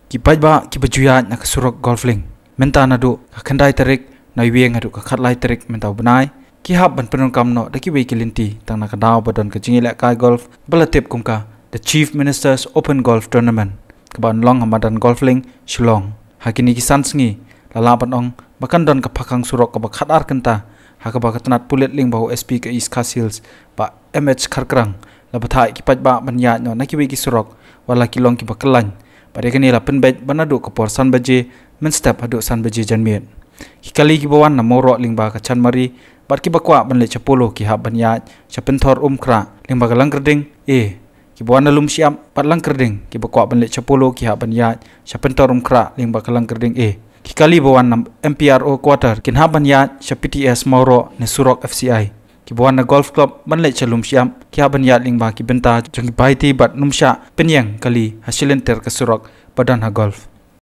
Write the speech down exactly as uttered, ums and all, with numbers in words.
Ki paidbah kiba ju ïaid na ka surok Golf Link mynta naduh ka khyndai tarik Naiwieng haduh ka khatlai tarik mynta u bnai, ki hap ban pyndonkam noh da kiwei ki lynti, tang na ka daw ba don ka jingïalehkai golf ba la tip kum ka The Chief Minister's Open Golf Tournament, kaba yn long ha madan Golf Link, Shillong. Ha kine ki san sngi la lah ban ong ba kan don ka phakhang surok kaba khatar kynta, ha kaba ka tnat pulit lyngba u S P ka East Khasi Hills, Bah M H Kharkrang, la batai ki paidbah ban ïaid noh na kiwei ki surok, wat la ki long kiba kyllain. Bad ïa kane la pynbeit ba naduh ka por san baje mynstep haduh san baje janmiet. Ki kali kiba wan na Mawroh lyngba ka Chanmari bad kiba kwah ban leit sha Polo ki hap ban ïaid sha Pynthorumkhrah lyngba ka Langkyrding A. Kiba wan na Lumshyiap bad Langkyrding kiba kwah ban leit sha Polo ki hap ban ïaid sha Pynthorumkhrah lyngba ka Langkyrding A. Ki kali ba wan na M P R O Quarter kin hap ban ïaid sha P T S Mawroh ne surok F C I. Kiba wan na Golf Club ban leit sha Lumshyiap ki hap ban ïaid lyngba ki bynta jong ki Baiti bad Numshah, pynïeng kali ha shilynter ka surok ba don ha golf.